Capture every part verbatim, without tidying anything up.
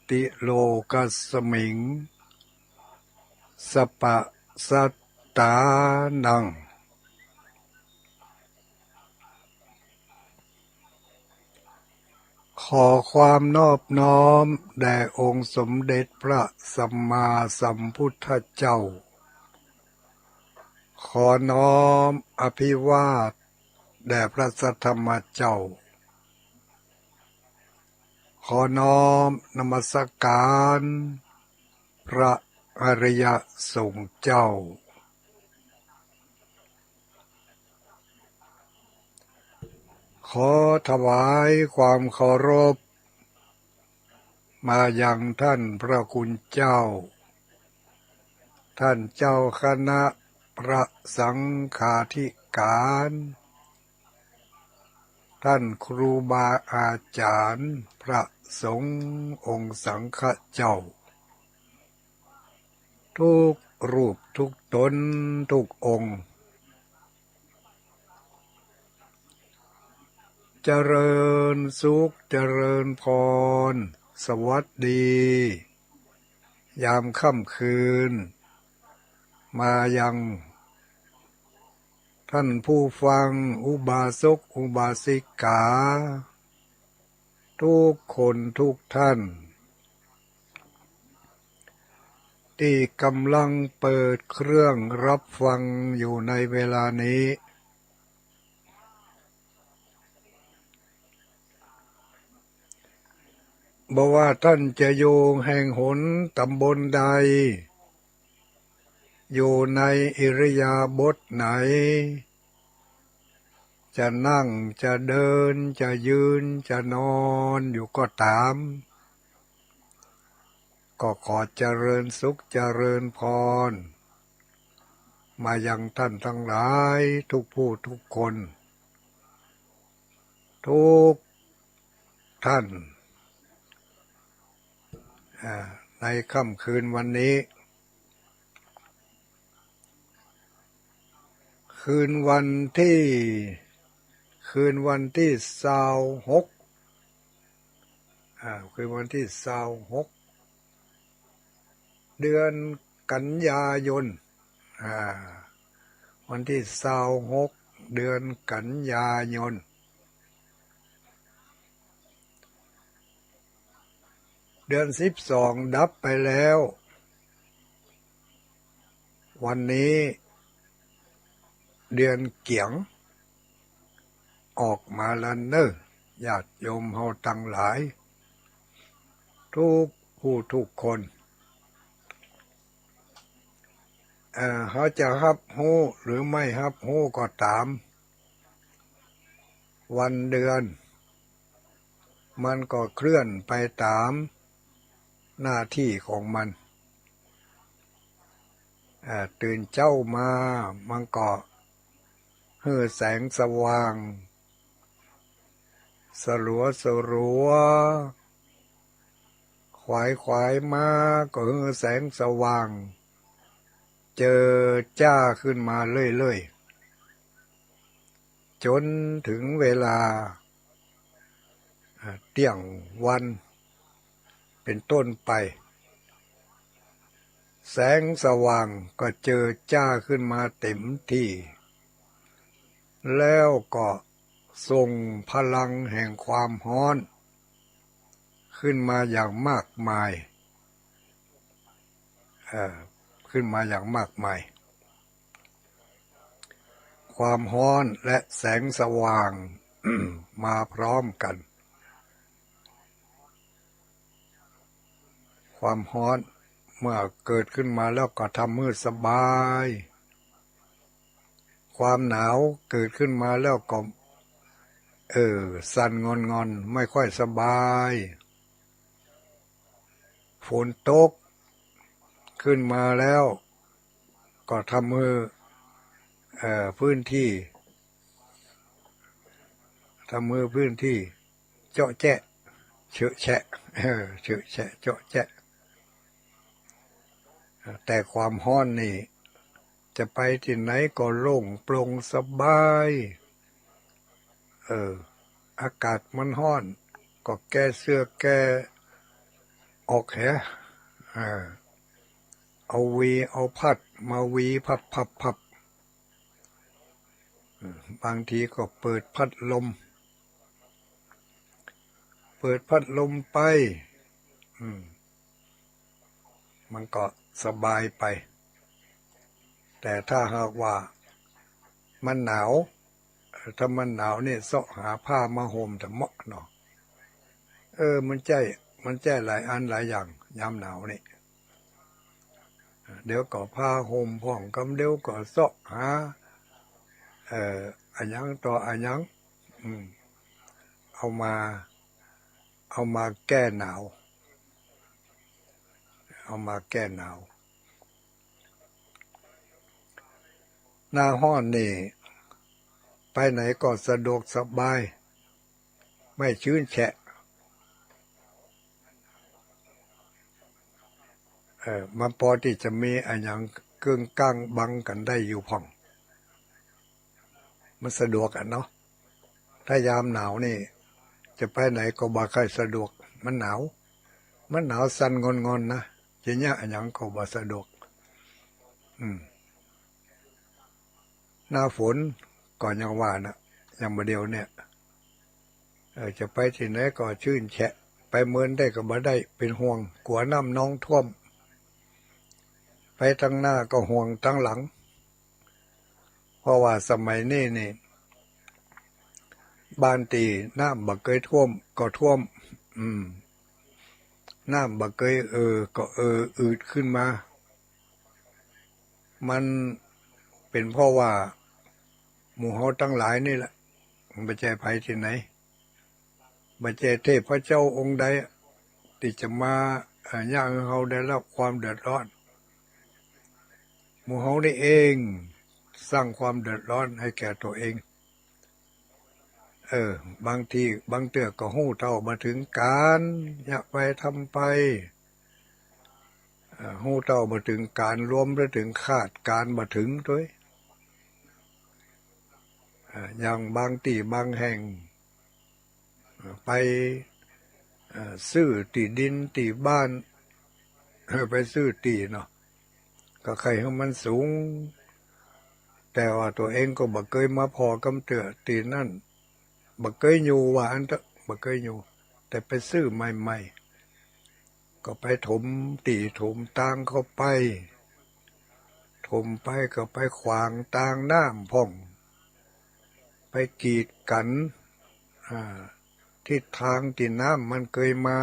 ติโลกัสมิง สัปปะสัตตานัง ขอความนอบน้อมแด่องค์สมเด็จพระสัมมาสัมพุทธเจ้า ขอน้อมอภิวาทแด่พระสัทธรรมเจ้า ขอน้อมนมัสการพระอริยสงฆ์เจ้า ขอถวายความเคารพมายังท่านพระคุณเจ้า ท่านเจ้าคณะพระสังฆาธิการ ท่านครูบาอาจารย์พระสงฆ์องค์สังฆเจ้า ทุกรูปทุกตนทุกองค์ เจริญสุขเจริญพร สวัสดี ยามค่ำคืน มายังท่านผู้ฟัง อุบาสกอุบาสิกา ทุกคนทุกท่าน ตี้กำลังเปิดเครื่องรับฟังอยู่ในเวลานี้ บ่ว่าท่านจะอยู่แห่งหนตำบลใด อยู่ในอิริยาบถไหน จะนั่ง จะเดิน จะยืน จะนอนอยู่ก็ต๋าม ก็ขอเจริญสุขเจริญพร มายังท่านทั้งหลายทุกผู้ทุกคน ทุกท่าน อ่า ในค่ำคืนวันนี้ คืนวันตี้ คืนวันตี้ซาวหก อ่า คืนวันตี้ซาวหก เดือนกันยายน อ่า วันตี้ซาวหก เดือนกันยายน เดือนสิบสองดับไปแล้ว วันนี้เดือนเกี๋ยงออกมาแล้วเน่อ ญาติโยมเฮาตังหลาย ทุกผู้ทุกคน เอ่อ เฮาจะฮับฮู้หรือไม่ฮับฮู้ก็ต๋าม วันเดือน มันก็เคลื่อนไปต๋ามหน้าตี้ของมัน อ่า ตื่นเจ๊ามา มันก็หื้อแสงสว่าง สลัวสลัว ขวายขวายมา ก็หื้อแสงสว่าง เจิดจ้าขึ้นมาเรื่อยๆ จ๋นเถิงเวลา อ่า เตี้ยงวันเป๋นต้นไป แสงสว่างก็เจิดจ้าขึ้นมาเต๋มตี้ แล้วก็ส่งพลังแห่งความฮ้อนขึ้นมาอย่างมากมาย เอ่อ ขึ้นมาอย่างมากมาย ความฮ้อนและแสงสว่าง มาพร้อมกั๋น ความฮ้อนเมื่อเกิดขึ้นมาแล้วก็ทำหื้อสบาย ความหนาวเกิดขึ้นมาแล้วก็ เออ สั่นงอนๆ ไม่ค่อยสบาย ฝนตกขึ้นมาแล้วก็ทำหื้อ เอ่อ พื้นตี้ ทำหื้อพื้นตี้เจาะแจ๊ะ เฉอะแฉะ เออ เฉอะแฉะ เจาะแจ๊ะ แต่ความฮ้อนนี่ จะไปตี้ไหนก็โล่งโปร่งสบาย เออ อากาศมันฮ้อน ก็แก้เสื้อแก้ ออกแห เออ เอาหวีเอาพัดมาหวีพับพับพับ เออ บางทีก็เปิดพัดลม เปิดพัดลมไป อืม มันก็สบายไป แต่ถ้าหากว่ามันหนาว เออ ถ้ามันหนาวนี่เซาะหาผ้ามาห่มตะเมาะเนาะ เออ มันใจ๊ มันใจ๊หลายอันหลายอย่าง ยามหนาวนี่ เดี๋ยวก็ผ้าห่มพ่องกำ เดี๋ยวก็เซาะหา เอ่อ อะหยังต่ออะหยัง อืม เอามา เอามาแก้หนาว เอามาแก้หนาว หน้าฮ้อนนี่ ไปไหนก็สะดวกสบาย ไม่ชื้นแฉะ เออ มันปอตี้จะมีอะหยังเกื้องก้างบังกั๋นได้อยู่พ่อง มันสะดวกอะเนาะ ถ้ายามหนาวนี่ จะไปไหนก็บ่ใค่สะดวก มันหนาว มันหนาวสั่นงอนๆ นะ จะเยียะอะหยังก็บ่สะดวก อืม หน้าฝนก็ยังว่านะ อย่างบ่าเดี่ยวเนี่ย เออ จะไปตี้ไหนก็ชื้นแฉะ ไปเมินได้ก็บ่ได้ เป๋นห่วง กั๋วน้ำนองท่วม ไปตังหน้าก็ห่วงตังหลัง เพราะว่าสมัยนี้นี่ บ้านตี้น้ำบ่เกยท่วมก็ท่วม อืม น้ำบ่เกยเอ่อก็เอ่ออืดขึ้นมา มันเป๋นเพราะว่าหมู่เฮาตังหลายนี่แหละ บ่ใจ้ใผตี้ไหน บ่ใจ้เทพเจ้าองค์ใดตี้จะมา เอ่อ เยียะหื้อเฮาได้รับความเดือดร้อน หมู่เฮานี่เองสร้างความเดือดร้อนหื้อแก่ตั๋วเอง เออ บางทีบางเตื้อก็ฮู้เต้าบ่เถิงก๋าน เยียะไปทำไป เอ่อ ฮู้เต้าบ่เถิงก๋าน รวมไปเถิงคาดก๋านบ่เถิงตวย เอ่อ อย่างบางตี้บางแห่ง เอ่อ ไป เอ่อ ซื้อตี้ดินตี้บ้าน เอ่อ ไปซื้อตี้เนาะ ก็ใค่หื้อมันสูง แต่ว่าตั๋วเองก็บ่เกยมาผ่อกำเตื้อตี้นั่น บ่เกยอยู่ ว่าอั้นเต๊อะ บ่เกยอยู่ แต่ไปซื้อใหม่ๆ ก็ไปถมตี้ถมตางเข้าไป ถมไปก็ไปขวางตางน้ำพ่อง ไปกีดกั๋น อ่า ทิศตางตี้น้ำมันเกยมา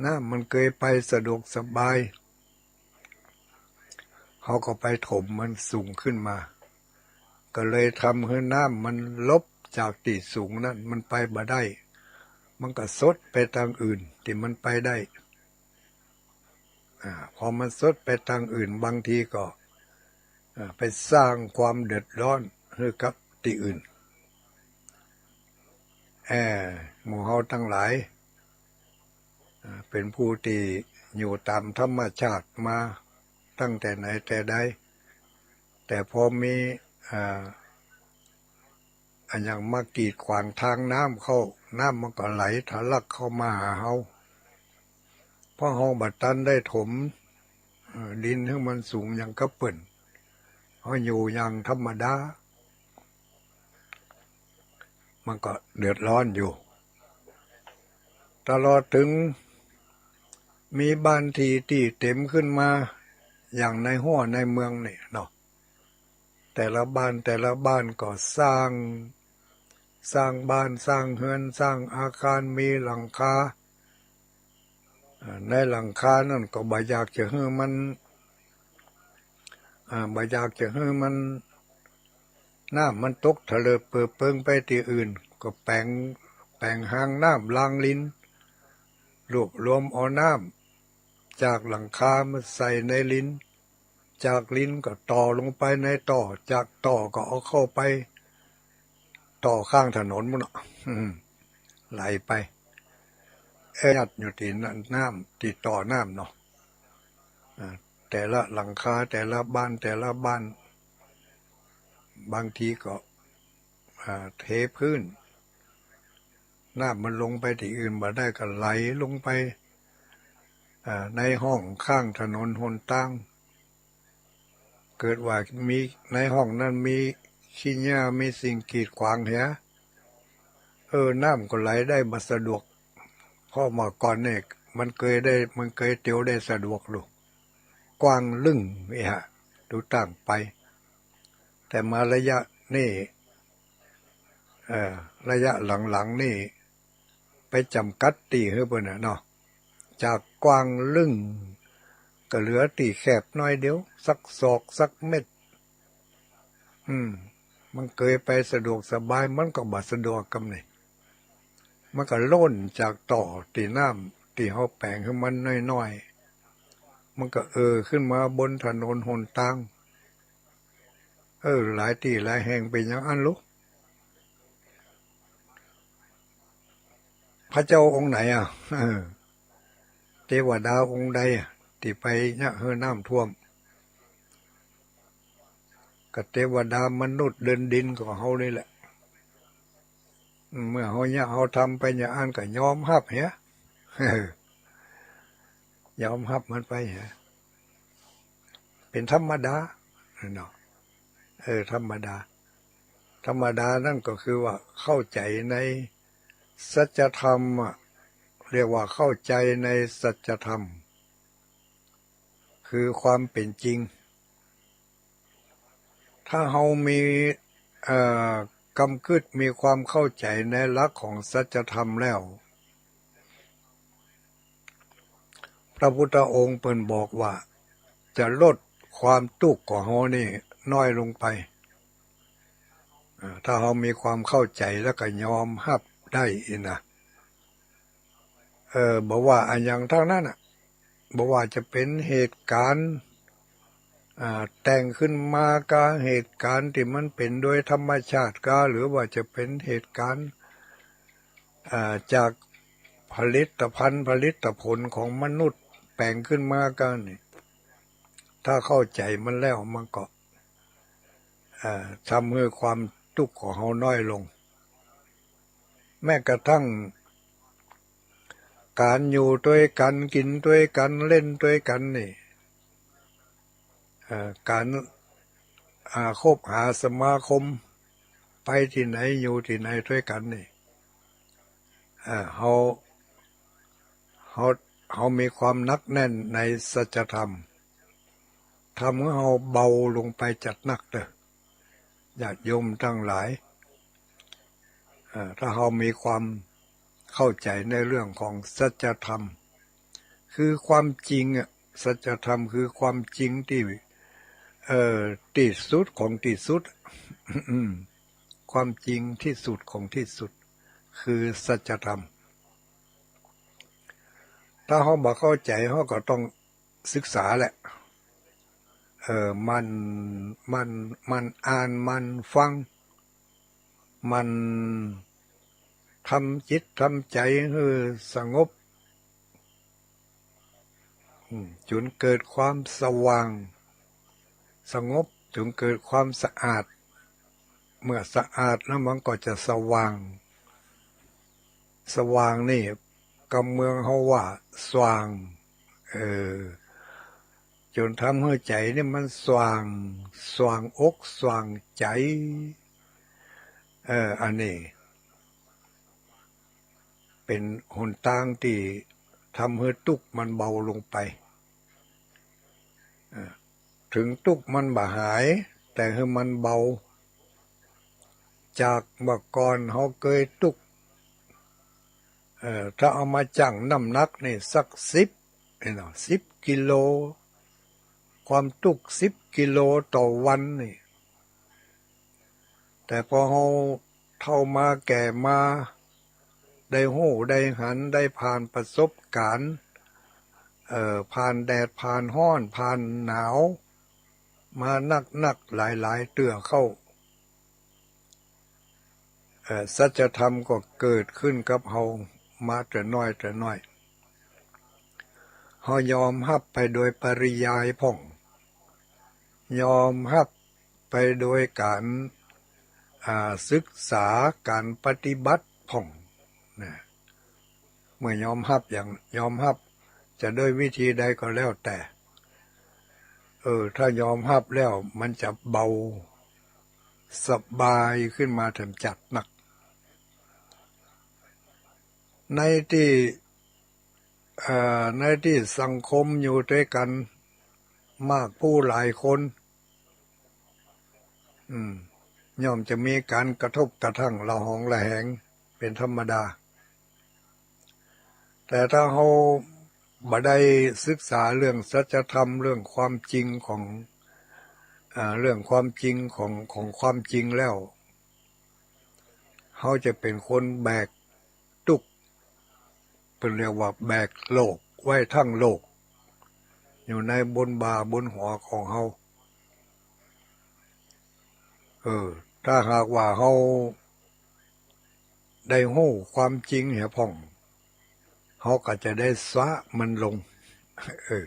น้ำมันเกยไปสะดวกสบาย เฮาก็ไปถมมันสูงขึ้นมา ก็เลยทำหื้อน้ำมันหลบจากตี้สูงนั้น มันไปบ่ได้ มันก็ซดไปตางอื่นตี้มันไปได้ อ่า พอมันซดไปตางอื่น บางทีก็ อ่า ไปสร้างความเดือดร้อนหื้อกับตี้อื่น เอ่อ หมู่เฮาตังหลาย อ่า เป๋นผู้ตี้อยู่ต๋ามธรรมชาติมาตั้งแต่ไหนแต่ใด แต่พอมี อ่า อะหยังมากีดขวางตางน้ำเข้า น้ำมันก็ไหลทะลักเข้ามาหาเฮา เพราะเฮาบ่ตันได้ถม เอ่อ ดินหื้อมันสูงอย่างกับเปิ้น เฮาอยู่อย่างธรรมดา มันก็เดือดร้อนอยู่ ตลอดเถิงมีบ้านตี้ตี้เต๋มขึ้นมา อย่างในหัวในเมืองนี่เนาะ แต่ละบ้านแต่ละบ้านก็สร้าง สร้างบ้านสร้างเฮือน สร้างอาคารมีหลังคา อ่า ในหลังคานั้นก็บ่อยากจะหื้อมัน อ่า บ่อยากจะหื้อมัน น้ำมันตกทะเลิดเปิดเปิงไปตี้อื่น ก็แป๋ง แป๋งฮางน้ำรางลิน รวบรวมเอาน้ำจากหลังคามาใส่ในลิน จากลินก็ต่อลงไปในต่อ จากต่อก็เอาเข้าไปต่อข้างถนนปู้นเนาะ อืม ไหลไป เอ๊ะ ยัดอยู่ตี้น้ำ ตี้ต่อน้ำเนาะ อ่า แต่ละหลังคา แต่ละบ้าน แต่ละบ้าน บางทีก็ อ่า เทพื้น น้ำมันลงไปตี้อื่นบ่ได้ก็ไหลลงไป อ่า ในห้องข้างถนนหนตาง เกิดว่ามี ในห้องนั้นมีขี้เหย้า มีสิ่งกีดขวางเหีย เออ น้ำก็ไหลได้บ่สะดวก เพราะเมื่อก่อนเนี่ยมันเกยได้ มันเกยเตียวได้สะดวกลูก กว้างลึ่งเอียะ ดูต่างไป แต่มาระยะนี่ เอ่อ ระยะหลังๆ นี่ ไปจ๋ำกัดตี้หื้อเปิ้นน่ะเนาะ จากกว้างลึ่ง ก็เหลือตี้แคบน้อยเดียว สักศอกสักเม็ด อืม มันเกยไปสะดวกสบาย มันก็บ่สะดวกกำนี่ มันก็ล้นจากต่อตี้น้ำตี้เฮาแป๋งหื้อมันน้อยๆ มันก็เอ่อขึ้นมาบนถนนหนตาง เออ หลายตี้หลายแห่งเป๋นอย่างอั้นลูก พระเจ้าองค์ไหนอ่ะ เออ เตวดาองค์ใดอ่ะ ตี้ไปเยียะหื้อน้ำท่วม ก็เตวดามนุษย์เดินดินของเฮานี่แหละ เมื่อเฮาเยียะเฮาทำไปอย่างอั้นก็ยอมฮับเหีย ยอมฮับมันไปเหีย เป๋นธรรมดาเนาะ เออ ธรรมดา ธรรมดานั่นก็คือว่าเข้าใจ๋ในสัจธรรมอะ เรียกว่าเข้าใจ๋ในสัจธรรม คือความเป๋นจริง ถ้าเฮามี เอ่อ กำกึ๊ด มีความเข้าใจ๋ในหลักของสัจธรรมแล้ว พระพุทธองค์เปิ้นบอกว่าจะลดความตุ๊กข์ของเฮานี่น้อยลงไป อ่า ถ้าเฮามีความเข้าใจ๋แล้วก็ยอมฮับได้อี้นะ เออ บ่ว่าอะหยังตังนั้นน่ะ บ่ว่าจะเป๋นเหตุก๋ารณ์ อ่า แต่งขึ้นมากา เหตุก๋ารณ์ตี้มันเป๋นโดยธรรมชาติกา หรือว่าจะเป๋นเหตุก๋ารณ์ อ่า จากผลิตภัณฑ์ ผลิตผลของมนุษย์แป๋งขึ้นมากานี่ ถ้าเข้าใจ๋มันแล้วมันก็ เอ่อ ทำหื้อความตุ๊กข์ของเฮาน้อยลง แม้กระทั่งก๋านอยู่ตวยกั๋น กิ๋นตวยกั๋น เล่นตวยกั๋นนี่ เอ่อ ก๋าน อ่า คบหาสมาคม ไปตี้ไหน อยู่ตี้ไหนตวยกั๋นนี่ เอ่อ เฮา เฮา เฮามีความหนักแน่นในสัจธรรม ทำหื้อเฮาเบาลงไปจัดนักเต๊อะ ญาติโยมตังหลาย เอ่อ ถ้าเฮามีความเข้าใจ๋ในเรื่องของสัจธรรม คือความจริงอะ สัจธรรมคือความจริงตี้ เอ่อ ตี้สุดของตี้สุด อืม ความจริงตี้สุดของตี้สุด คือสัจธรรม ถ้าเฮาบ่เข้าใจ๋ เฮาก็ต้องศึกษาแหละ เอ่อ หมั่น หมั่น หมั่นอ่าน หมั่นฟัง หมั่นทำจิตทำใจ๋หื้อสงบ อืม จ๋นเกิดความสว่าง สงบ จ๋นเกิดความสะอาด เมื่อสะอาดแล้วมันก็จะสว่าง สว่างนี่กำเมืองเฮาว่าสว่าง เออ จ๋นทำหื้อใจ๋นี่มันสว่าง สว่างอกสว่างใจ๋ เออ อันนี้เป๋นหนตางตี้ทำหื้อตุ๊กข์มันเบาลงไป เออ เถิงตุ๊กข์มันบ่หาย แต่หื้อมันเบา จากเมื่อก่อนเฮาเกยตุ๊กข์ เอ่อ ถ้าเอามาจั่งน้ำหนักนี่สักสิบ นี่เนาะ สิบกิโล ความตุ๊กข์สิบกิโลต่อวันนี่ แต่พอเฮาเฒ่ามาแก่มา ได้ฮู้ได้หัน ได้ผ่านประสบก๋ารณ์ เอ่อ ผ่านแดด ผ่านฮ้อน ผ่านหนาว มานักๆ หลายๆ เตื้อเข้า เอ่อ สัจธรรมก็เกิดขึ้นกับเฮามาแต่น้อยแต่น้อย เฮายอมฮับไปโดยปริยายพ่อง ยอมฮับไปโดยก๋าน อ่า ศึกษาก๋านปฏิบัติพ่องนะ เมื่อยอมฮับอย่าง ยอมฮับ จะด้วยวิธีใดก็แล้วแต่ เออ ถ้ายอมฮับแล้วมันจะเบาสบายขึ้นมาแถมจัดนัก ในตี้ เอ่อ ในตี้สังคมอยู่ตวยกั๋นมากผู้หลายคน อืม ย่อมจะมีก๋านกระทบกระทั่งระหองระแหงเป๋นธรรมดา แต่ถ้าเฮาบ่ได้ศึกษาเรื่องสัจธรรม เรื่องความจริงของ อ่า เรื่องความจริงของ ของความจริงแล้ว เฮาจะเป๋นคนแบกตุ๊กข์ เปิ้นเรียกว่าแบกโลกไว้ทั้งโลก อยู่ในบนบ่าบนหัวของเฮา เออ ถ้าหากว่าเฮาได้ฮู้ความจริงเหียพ่อง เฮาก็จะได้สละมันลง เออ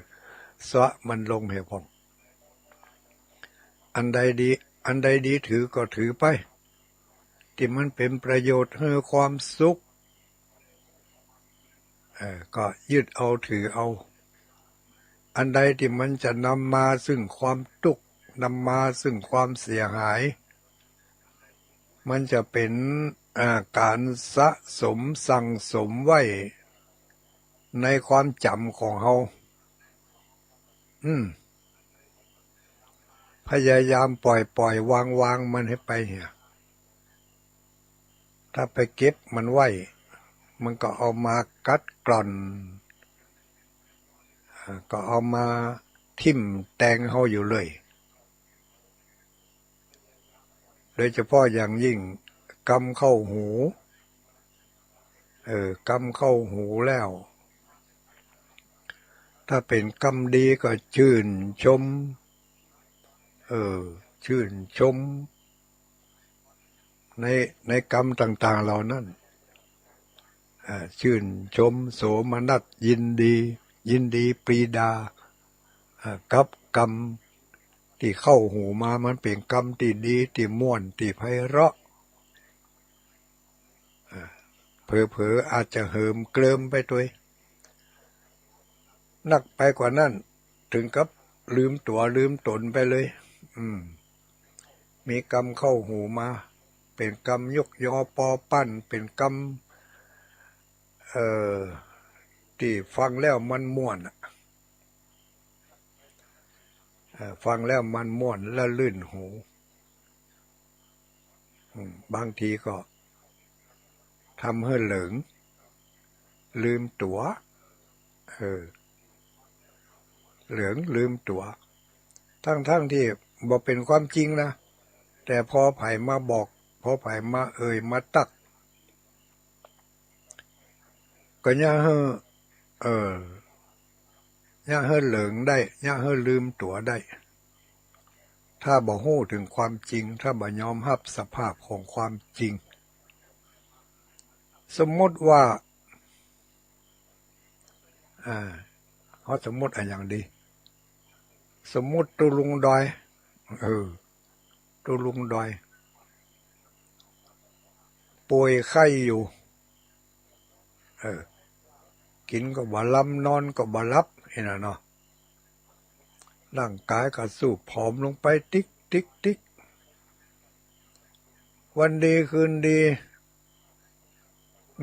สละมันลงเหียพ่อง อันใดดี อันใดดีถือก็ถือไป ตี้มันเป๋นประโยชน์หื้อความสุข เอ่อ ก็ยึดเอาถือเอา อันใดตี้มันจะนำมาซึ่งความตุ๊กข์ นำมาซึ่งความเสียหาย มันจะเป๋น อ่า ก๋านสะสมสั่งสมไว้ในความจ๋ำของเฮา อืม พยายามปล่อยปล่อยวางวางมันหื้อไปเหีย ถ้าไปเก็บมันไว้ มันก็เอามากัดกร่อน อ่า ก็เอามาทิ่มแตงเฮาอยู่เรื่อย โดยเฉพาะอย่างยิ่งกำเข้าหู เออ กำเข้าหูแล้ว ถ้าเป๋นกำดีก็ชื่นชม เออ ชื่นชม ใน ในกำต่างๆ เหล่านั้น อ่า ชื่นชมโสมนัสยินดี ยินดีปรีดา อ่า กับกำตี้เข้าหูมา มันเป๋นกำตี้ดี ตี้ม่วน ตี้ไพเราะ อ่า เผลอๆ อาจจะเหิมเกริมไปตวย นักไปกว่านั้น เถิงกับลืมตั๋วลืมต๋นไปเลย อืม มีกำเข้าหูมา เป๋นกำยกยอปอปั้น เป๋นกำ เอ่อ ตี้ฟังแล้วมันม่วนอะ เอ่อ ฟังแล้วมันม่วนละลื่นหู อืม บางทีก็ทำหื้อเหลิง ลืมตั๋ว เออ เหลิงลืมตั๋ว ทั้งๆ ตี้บ่เป๋นความจริงนะ แต่พอใผมาบอก พอใผมาเอ่ยมาตัก ก็เยียะหื้อ เออ เยียะหื้อเหลิงได้ เยียะหื้อลืมตั๋วได้ ถ้าบ่ฮู้เถิงความจริง ถ้าบ่ยอมฮับสภาพของความจริง สมมุติว่า อ่า เฮาสมมุติอะหยังดี สมมุติตุ๊ลุงดอย เออ ตุ๊ลุงดอย ป่วยไข้อยู่ เออ กิ๋นก็บ่ลำ นอนก็บ่หลับ หั้นน่ะเนาะ ร่างก๋ายก็ซูบผอมลงไปติ๊ก ติ๊ก ติ๊ก วันดีคืนดี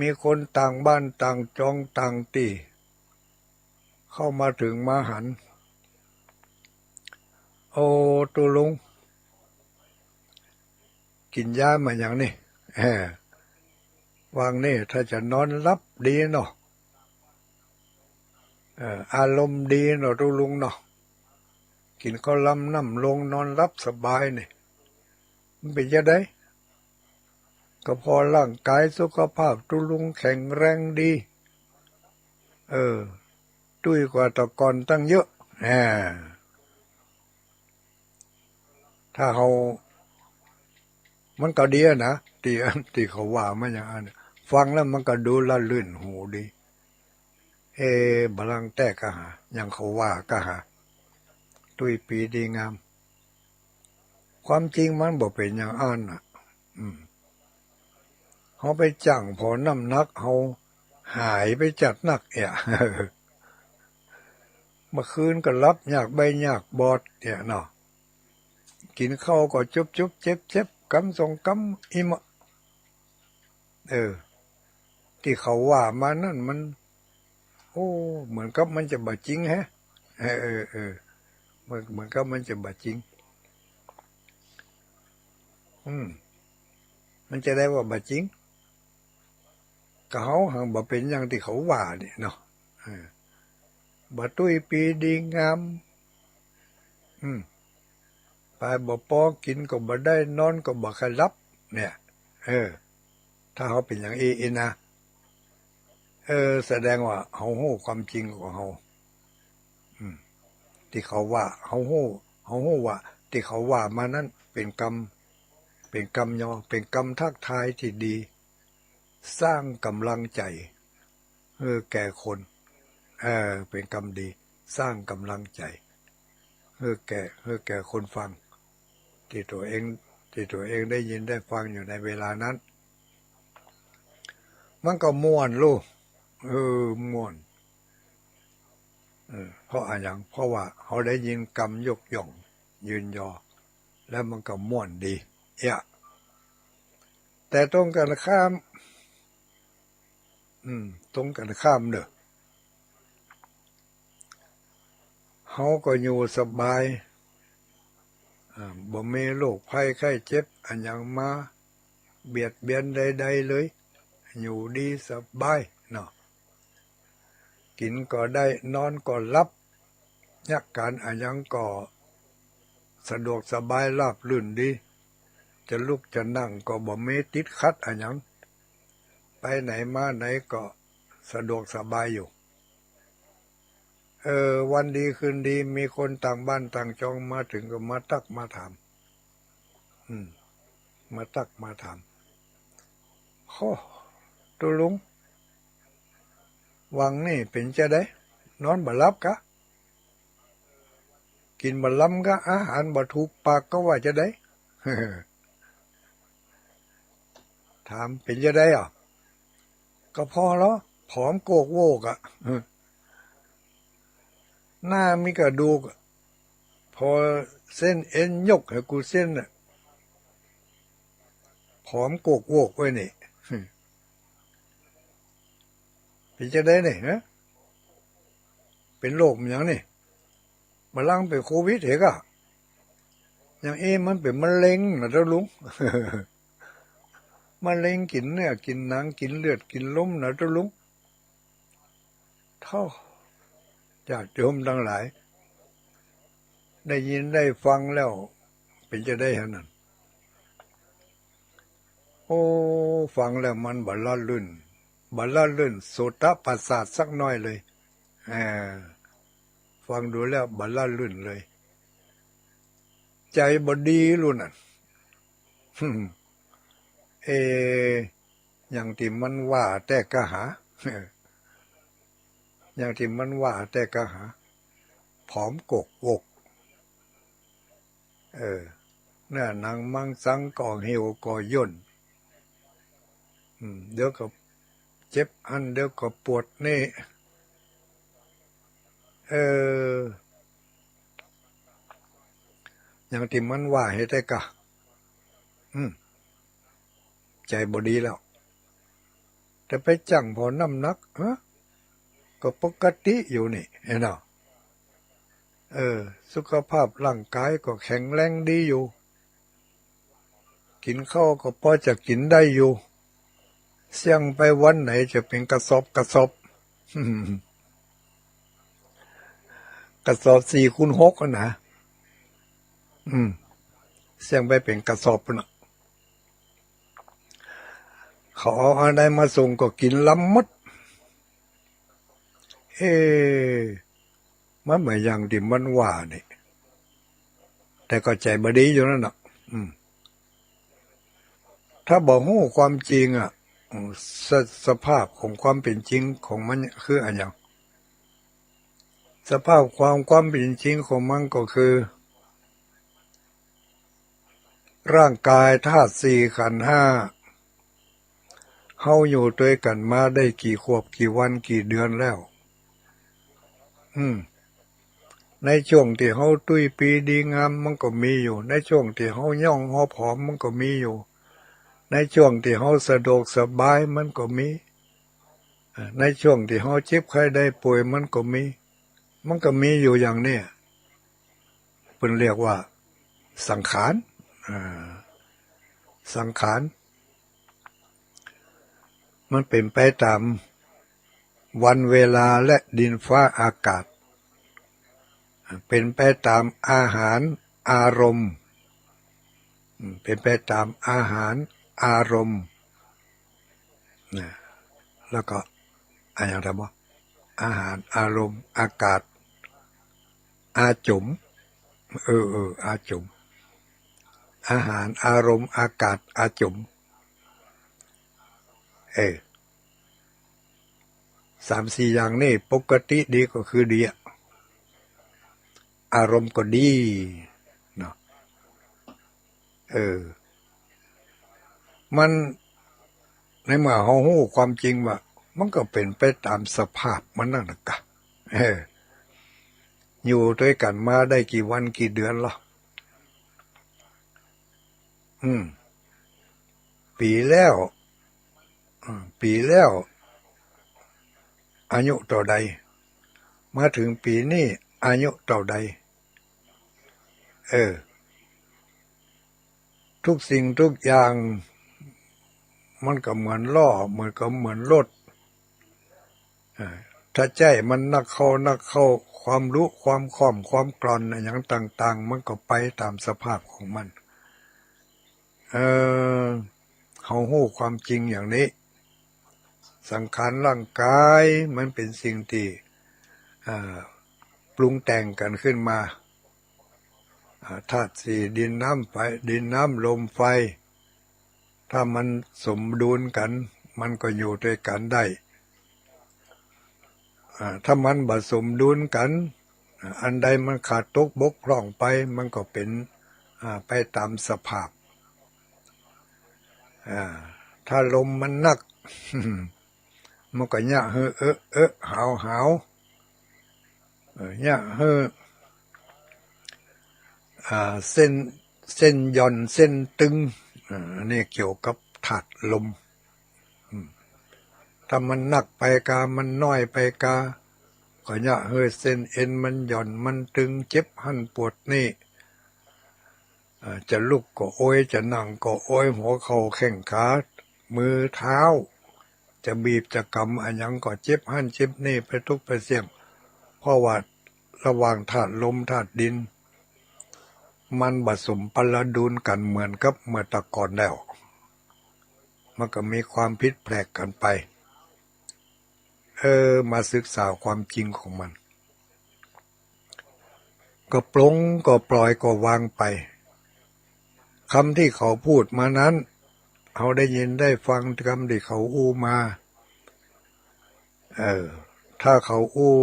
มีคนต่างบ้านต่างจองต่างตี้ เข้ามาเถิงมาหัน โอ้ ตุ๊ลุง กิ๋นยามาหยังนี่ เออ วางนี่ถ้าจะนอนหลับดีเนาะ เออ อารมณ์ดีเนาะตุ๊ลุงเนาะ กิ๋นข้าวลำน้ำลงนอนหลับสบายนี่ มันเป๋นจาใด ก็เพราะร่างก๋ายสุขภาพตุ๊ลุงแข็งแรงดี เออ ตุ้ยกว่าแต่ก่อนตั้งเยอะ อ่า ถ้าเฮา มันก็ดีอะนะ ตี้ ตี้เขาว่ามาอย่างอั้น ฟังแล้วมันก็ดูละลื่นหูดี เอ บ่ลังแต๊กะหา อย่างเขาว่ากะหา ตุ้ยปีดีงาม ความจริงมันบ่เป๋นอย่างอั้นน่ะ อืม เฮาไปจั่งผ่อน้ำหนัก เฮาหายไปจัดนักเอะ เมื่อคืนก็หลับยากใบ้ยากบอดเนี่ยเนาะ กิ๋นข้าวก็จุบๆ เจ็บๆ กำสองกำอิ่มอะ เออ ตี้เขาว่ามานั้นมัน โอ้ เหมือนกับมันจะบ่จริงแฮะ เออ เออ เออ เหมือน เหมือนกับมันจะบ่จริง อืม มันจะได้ว่าบ่จริง ก็เฮาหังบ่เป๋นอย่างตี้เขาว่านี่เนาะ เออ บ่ตุ้ยปี๋ดีงาม อืม ไปบ่ปอ กิ๋นก็บ่ได้ นอนก็บ่ค่อยหลับ เนี่ย เออ ถ้าเฮาเป๋นอย่างอี้อี้นะ เออ แสดงว่าเฮาฮู้ความจริงของเฮา อืม ตี้เขาว่า เฮาฮู้ เฮาฮู้ว่าตี้เขาว่ามานั้นเป๋นกำ เป๋นกำยอ เป๋นกำทักทายตี้ดี สร้างก๋ำลังใจ๋ หื้อแก่คน เออ เป๋นกำดี สร้างก๋ำลังใจ๋ หื้อแก่ หื้อแก่คนฟัง ตี้ตั๋วเอง ตี้ตั๋วเองได้ยินได้ฟังอยู่ในเวลานั้น มันก็ม่วนลูก เออ ม่วน เออ เพราะอะหยัง เพราะว่าเฮาได้ยินกำยกย่องยืนยอ แล้วมันก็ม่วนดี เอี้ย แต่ตรงกันข้าม อืม ตรงกันข้ามเน่อ เฮาก็อยู่สบาย อ่า บ่มีโรคภัยไข้เจ็บอะหยังมาเบียดเบียนใดๆ เลย อยู่ดีสบายเนาะ กิ๋นก็ได้ นอนก็หลับ เยียะก๋านอะหยังก็สะดวกสบายราบรื่นดี จะลุกจะนั่งก็บ่มีติดขัดอะหยัง ไปไหนมาไหนก็สะดวกสบายอยู่ เออ วันดีคืนดี มีคนต่างบ้านต่างจองมาเถิงก็มาตั๊กมาถาม อืม มาตั๊กมาถาม โฮ้ ตุ๊ลุง หว่างนี้เป๋นจาใด นอนบ่หลับกา กิ๋นบ่ลำกา อาหารบ่ถูกปากกา ว่าจาใด ถามเป๋นจาใดอะ ก็ผ่อลอ ผอมโกกโวกอะ หน้ามีกระดูก ผ่อเส้นเอ็นยกหื้อกูเส้นน่ะ ผอมโกกโวกไว้นี่ เป๋นจาใดนี่ฮะ เป๋นโรคอะหยังนี่ บ่ลังเป๋นโควิดเหรอกา อย่างอี้มันเป๋นมะเร็งน่ะเต้าลุง มะเร็งกิ๋นเนื้อกิ๋นหนังกิ๋นเลือดกิ๋นลมน่ะเต้าลุง โธ่ ญาติโยมตังหลาย ได้ยินได้ฟังแล้วเป๋นจาใดหั้นนั่น โอ้ ฟังแล้วมันบ่ละลื่น บ่ละลื่นโสตประสาทสักหน้อยเลย เออ ฟังดูแล้วบ่ละลื่นเลย ใจ๋บ่ดีลูกนั่น เอ อย่างตี้มันว่าแต๊กาหา อย่างตี้มันว่าแต๊กาหา ผอมโกกโวก เออ เนื้อหนังมังสังก็เหี่ยวก็ย่น อืม เดี๋ยวก็เจ็บอั้น เดี๋ยวก็ปวดนี่ เออ อย่างตี้มันว่าหื้อแต๊กา อืม ใจ๋บ่ดีแล้ว แต่ไปจั่งผ่อน้ำหนัก ฮะ ก็ปกติอยู่นี่ หั้นเนาะ เออ สุขภาพร่างก๋ายก็แข็งแรงดีอยู่ กิ๋นข้าวก็ปอจะกิ๋นได้อยู่ เสี้ยงไปวันไหนจะเป๋นกระสอบกระสอบ กระสอบสี่คูณหกอะนะ อืม เสี้ยงไปเป๋นกระสอบน่ะ เขาเอาอะใดมาส่งก็กิ๋นลำหมด เอ มันบ่อย่างตี้มันว่านี่ แต่ก็ใจ๋บ่ดีอยู่นั่นน่ะ อืม ถ้าบ่ฮู้ความจริงอะ อืม ส- สภาพของความเป๋นจริงของมันคืออะหยัง สภาพความ ความเป๋นจริงของมันก็คือ ร่างก๋ายธาตุสี่ขันธ์ห้า เฮาอยู่ตวยกั๋นมาได้กี่ขวบกี่วันกี่เดือนแล้ว อืม ในจ้วงตี้เฮาตุ้ยปี้ดีงามมันก็มีอยู่ ในจ้วงตี้เฮาย่องเฮาผอมมันก็มีอยู่ ในจ้วงตี้เฮาสะดวกสบายมันก็มี อ่า ในจ้วงตี้เฮาเจ็บไข้ได้ป่วยมันก็มี มันก็มีอยู่อย่างเนี้ย เปิ้นเรียกว่าสังขาร อ่า สังขาร มันเป๋นไปต๋ามวันเวลาและดินฟ้าอากาศ เป๋นไปต๋ามอาหารอารมณ์ อืม เป๋นไปต๋ามอาหารอารมณ์ นะ แล้วก็อะหยังถามบ่ อาหารอารมณ์อากาศ อาจ๋ม เออ เออ อาจ๋ม อาหารอารมณ์อากาศอาจ๋ม เออ สามสี่อย่างนี่ปกติดีก็คือดีอะ อารมณ์ก็ดีเนาะ เออ มัน ในเมื่อเฮาฮู้ความจริงว่า มันก็เป๋นไปต๋ามสภาพมันนั่นน่ะกะ เออ อยู่ตวยกั๋นมาได้กี่วันกี่เดือนละ อืม ปี๋แล้ว อืม ปี๋แล้ว อายุเต้าใด มาเถิงปี๋นี้ อายุเต้าใด เออ ทุกสิ่งทุกอย่าง มันก็เหมือนล้อ เหมือนกับเหมือนรถ เออ ถ้าใจ๊มันนักเข้า นักเข้า ความรู้ ความค่อม ความกล่อน อะหยังต่างๆ มันก็ไปต๋ามสภาพของมัน เออ เฮาฮู้ความจริงอย่างนี้ สังขารร่างกายมันเป๋นสิ่งตี้ อ่า ปรุงแต่งกั๋นขึ้นมา อ่า ธาตุสี่ ดินน้ำไฟ ดินน้ำลมไฟ ถ้ามันสมดุลกั๋น มันก็อยู่ตวยกั๋นได้ อ่า ถ้ามันบ่สมดุลกั๋น อ่า อันใดมันขาดตกบกพร่องไป มันก็เป๋น อ่า ไปต๋ามสภาพ อ่า ถ้าลมมันนัก มันก็เยียะหื้อเอะเอะหาวหาว เออ เยียะหื้อ อ่า เส้น เส้นหย่อน เส้นตึง อ่า อันนี้เกี่ยวกับธาตุลม อืม ถ้ามันนักไปกา มันน้อยไปกา ก็เยียะหื้อเส้นเอ็นมันหย่อน มันตึง เจ็บหั้นปวดนี่ อ่า จะลุกก็โอย จะนั่งก็โอย หัวเข่าแข้งขา มือเท้า จะบีบจะกำอะหยังก็เจ็บหั้นเจ็บนี่ไปตุ๊กไปเสี้ยง เพราะว่าระหว่างธาตุลมธาตุดิน มันบ่สมประดุลกั๋นเหมือนกับเมื่อแต่ก่อนแล้ว มันก็มีความผิดแผกกั๋นไป เออ มาศึกษาความจริงของมัน ก็ปลงก็ปล่อยก็วางไป กำตี้เขาพูดมานั้น เฮาได้ยินได้ฟังกำตี้เขาอู้มา เออ ถ้าเขาอู้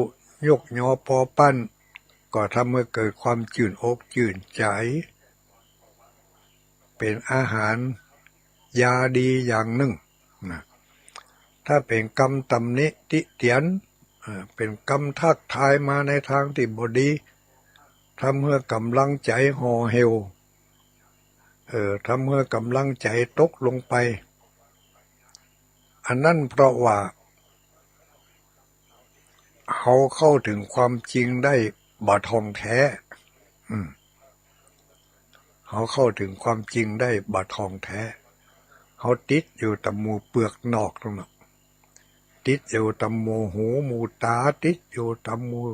ยกยอปอปั้น ก็ทำให้เกิดความจื้นอกจื้นใจ๋ เป๋นอาหารยาดีอย่างนึ่งนะ ถ้าเป๋นกำตำหนิติเตียน เอ่อ เป๋นกำทักทายมาในตางตี้บ่ดี ทำหื้อกำลังใจ๋ห่อเหี่ยว เอ่อ ทำหื้อกำลังใจ๋ตกลงไป อันนั้นเพราะว่า เฮาเข้าเถิงความจริงได้บ่ถ่องแท้ อืม เฮาเข้าเถิงความจริงได้บ่ถ่องแท้ เฮาติดอยู่ตำหมู่เปลือกนอกนั่นน่ะ ติดอยู่ตำหมู่หูหมู่ต๋า ติดอยู่ตำหมู่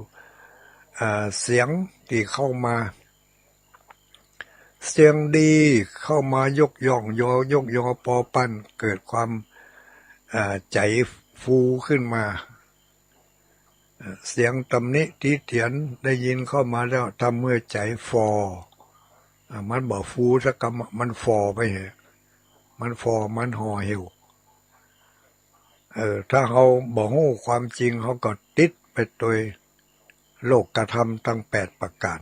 เอ่อ เสียงตี้เข้ามา เสียงดีเข้ามายกย่องยอ ยกยอปอปั้น เกิดความ เอ่อ ใจ๋ฟูขึ้นมา เอ่อ เสียงตำหนิติเตียนได้ยินเข้ามาแล้ว ทำหื้อใจ๋ฝ่อ อ่า มันบ่ฟูสักกำ มันฝ่อไปเหอะ มันฝ่อ มันห่อเหี่ยว เออ ถ้าเฮาบ่ฮู้ความจริง เฮาก็ติดไปโดยโลกธรรมตังแปดประก๋าน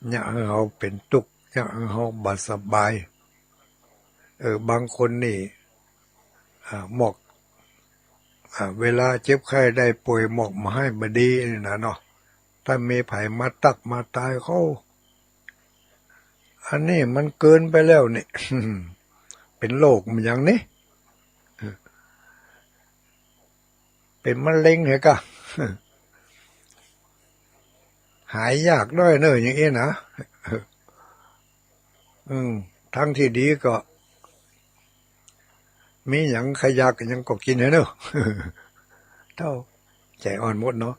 เยียะหื้อเฮาเป๋นตุ๊กข์ เยียะหื้อเฮาบ่สบาย เออ บางคนนี่ อ่า หมอก อ่า เวลาเจ็บไข้ได้ป่วย หมอกบ่หื้อบ่ดีนี่นะเนาะ ถ้ามีใผมาตั๊กมาตายเขา อันนี้มันเกินไปแล้วนี่ เป๋นโรคมันหยังนี่ เป๋นมะเร็งเหรอกะ หายยากด้อยเน่ออย่างอี้นะ อืม ทางตี้ดีก็ มีหยังใค่อยากหยังก็กิ๋นเน่อ เต้า ใจ๋อ่อนหมดเนาะ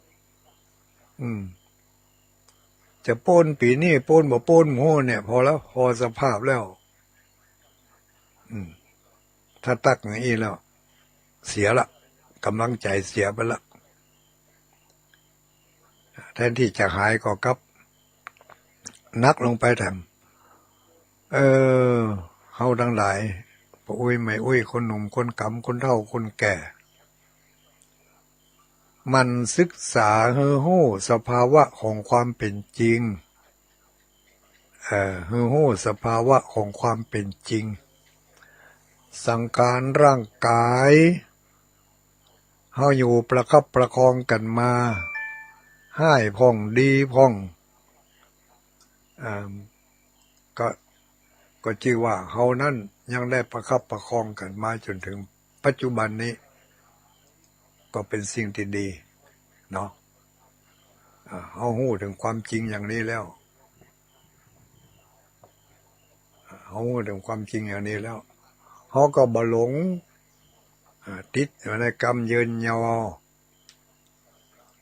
อืม จะป๊นปี๋นี้ป๊นบ่ป๊นบ่ฮู้เนี่ย ผ่อแล้ว ผ่อสภาพแล้ว อืม ถ้าตั๊กอย่างอี้แล้ว เสียละ ก๋ำลังใจ๋เสียไปละ แทนตี้จะหายก็กลับหนักลงไปแถม เออ เฮาตังหลาย ป้ออุ๊ยแม่อุ๊ย คนหนุ่มคนก๋ำ คนเฒ่าคนแก่ หมั่นศึกษาหื้อฮู้สภาวะของความเป๋นจริง เอ่อ หื้อฮู้สภาวะของความเป๋นจริง สังขารร่างก๋าย เฮาอยู่ประคับประคองกั๋นมา ฮ้ายพ่องดีพ่อง อ่า ก็ ก็จื้อว่าเฮานั้นยังได้ประคับประคองกั๋นมาจ๋นเถิงปัจจุบันนี้ ก็เป๋นสิ่งตี้ดีเนาะ อ่า เฮาฮู้เถิงความจริงอย่างนี้แล้ว เฮาฮู้เถิงความจริงอย่างนี้แล้ว เฮาก็บ่หลง อ่า ติดอยู่ในกรรมเยินยอ